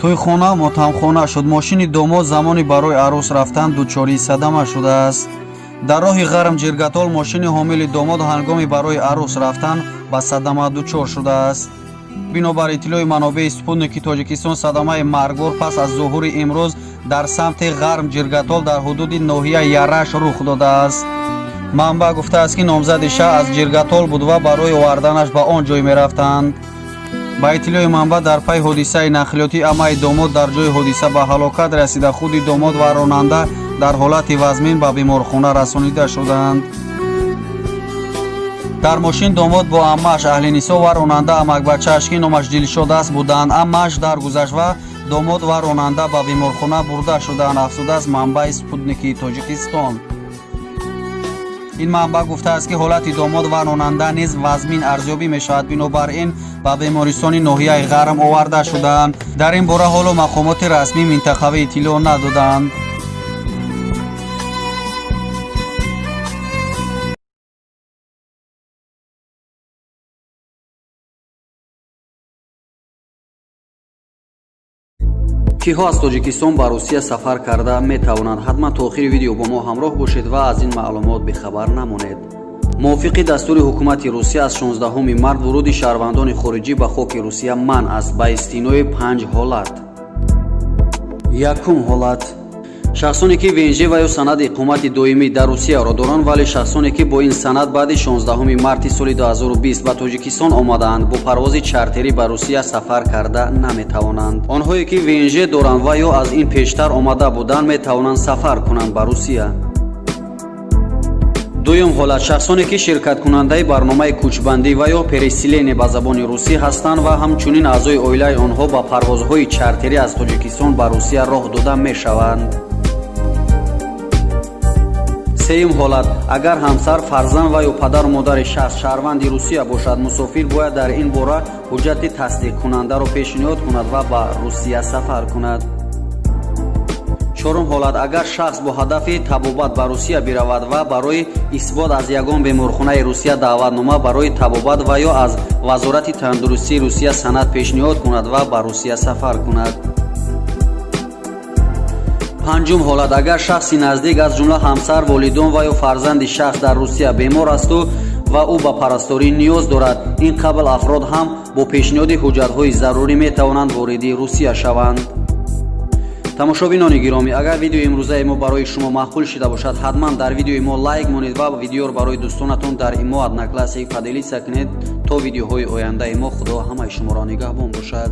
Тӯйхона мотамхона шуд. Мошини домод замони барои арӯс рафтан дучори садама шудааст. Дар роҳи Ғарм Ҷиргатол мошини ҳомили домод ҳангоми барои арӯс рафтан ба садама дучор шудааст. Бинобар иттилои манобеи Спутники Тоҷикистон, садамаи маргбор пас аз зуҳури имрӯз дар самти Ғарм Ҷиргатол дар ҳудуди ноҳияи Яраш рух додааст. Манбаъ гуфтааст, ки номзади шаҳр аз Ҷиргатол буд ва барои оварданаш ба он ҷой мерафтанд. Ба иттилои манбаъ, дар пайи ҳодисаи нақлиётӣ амаи домод дар ҷои ҳодиса ба ҳалокат расида, худи домод ва ронанда дар ҳолати вазмин ба беморхона расонида шуданд. Дар мошин домод бо аммааш Аҳлинисо ва ронанда амакбачааш, ки номаш Дилшод аст, буданд. Аммааш даргузашт ва домод ва ронанда ба беморхона бурда шуданд, афзудааст манбаи Спутники Тоҷикистон. Ин манбаъ гуфтааст, ки ҳолати домод ва ронанда низ вазмин арзёбӣ мешавад, бинобар ин ба бемористони ноҳияи Ғарм оварда шуданд. Дар ин бора ҳоло мақомоти расмии минтақавӣ иттилоъ надоданд. Киҳо аз Тоҷикистон ба Русия сафар карда метавонанд? Ҳатман то охири видео бо мо ҳамроҳ бошед ва аз ин маълумот бехабар намонед. Мувофиқи дастури ҳукумати Русия, аз 16 март вуруди шаҳрвандони хориҷӣ ба хоки Русия манъ аст ба истиснои панҷ ҳолат. Якум ҳолат: шахсоне, ки ВНЖ ва ё санади иқомати доимӣ дар Русияро доранд, вале шахсоне, ки бо ин санад баъди 16 марти соли 2020 ба Тоҷикистон омадаанд, бо парвози чартерӣ ба Русия сафар карда наметавонанд. Онҳое, ки ВНЖ доранд ва ё аз ин пештар омада буданд, метавонанд сафар кунанд ба Русия. Дуюм ҳолат: шахсоне, ки ширкаткунандаи барномаи кӯчбандӣ ва ё переселение ба забони русӣ ҳастанд ва ҳамчунин аъзои оилаи онҳо ба парвозҳои чартерӣ аз Тоҷикистон ба Русия роҳ дода мешаванд. Сеюм ҳолат: агар ҳамсар, фарзанд ва ё падару модари шахс шаҳрванди Русия бошад, мусофир бояд дар ин бора ҳуҷҷати тасдиқкунандаро пешниҳод кунад ва ба Русия сафар кунад. Чорум ҳолат: агар шахс бо ҳадафи табобат ба Русия биравад ва барои исбот аз ягон беморхонаи Русия даъватнома барои табобат ва ё аз Вазорати тандурустии Русия санад пешниҳод кунад ва ба Русия сафар кунад. Панҷум ҳолат: агар шахси наздик, аз ҷумла ҳамсар, волидон ва ё фарзанди шахс дар Русия бемор асту ва ӯ ба парасторӣ ниёз дорад, ин қабил афрод ҳам бо пешниҳоди ҳуҷҷатҳои зарурӣ метавонанд вориди Русия шаванд. Тамошобинони гиромӣ, агар видеои имрӯзаи мо барои шумо маъқул шида бошад, ҳатман дар видеои мо лайк монед ва видеоро барои дӯстонатон дар ИМО, Одноклассники поделиться кунед. То видеоҳои ояндаи мо, Худо ҳамаи шуморо нигаҳбон бошад.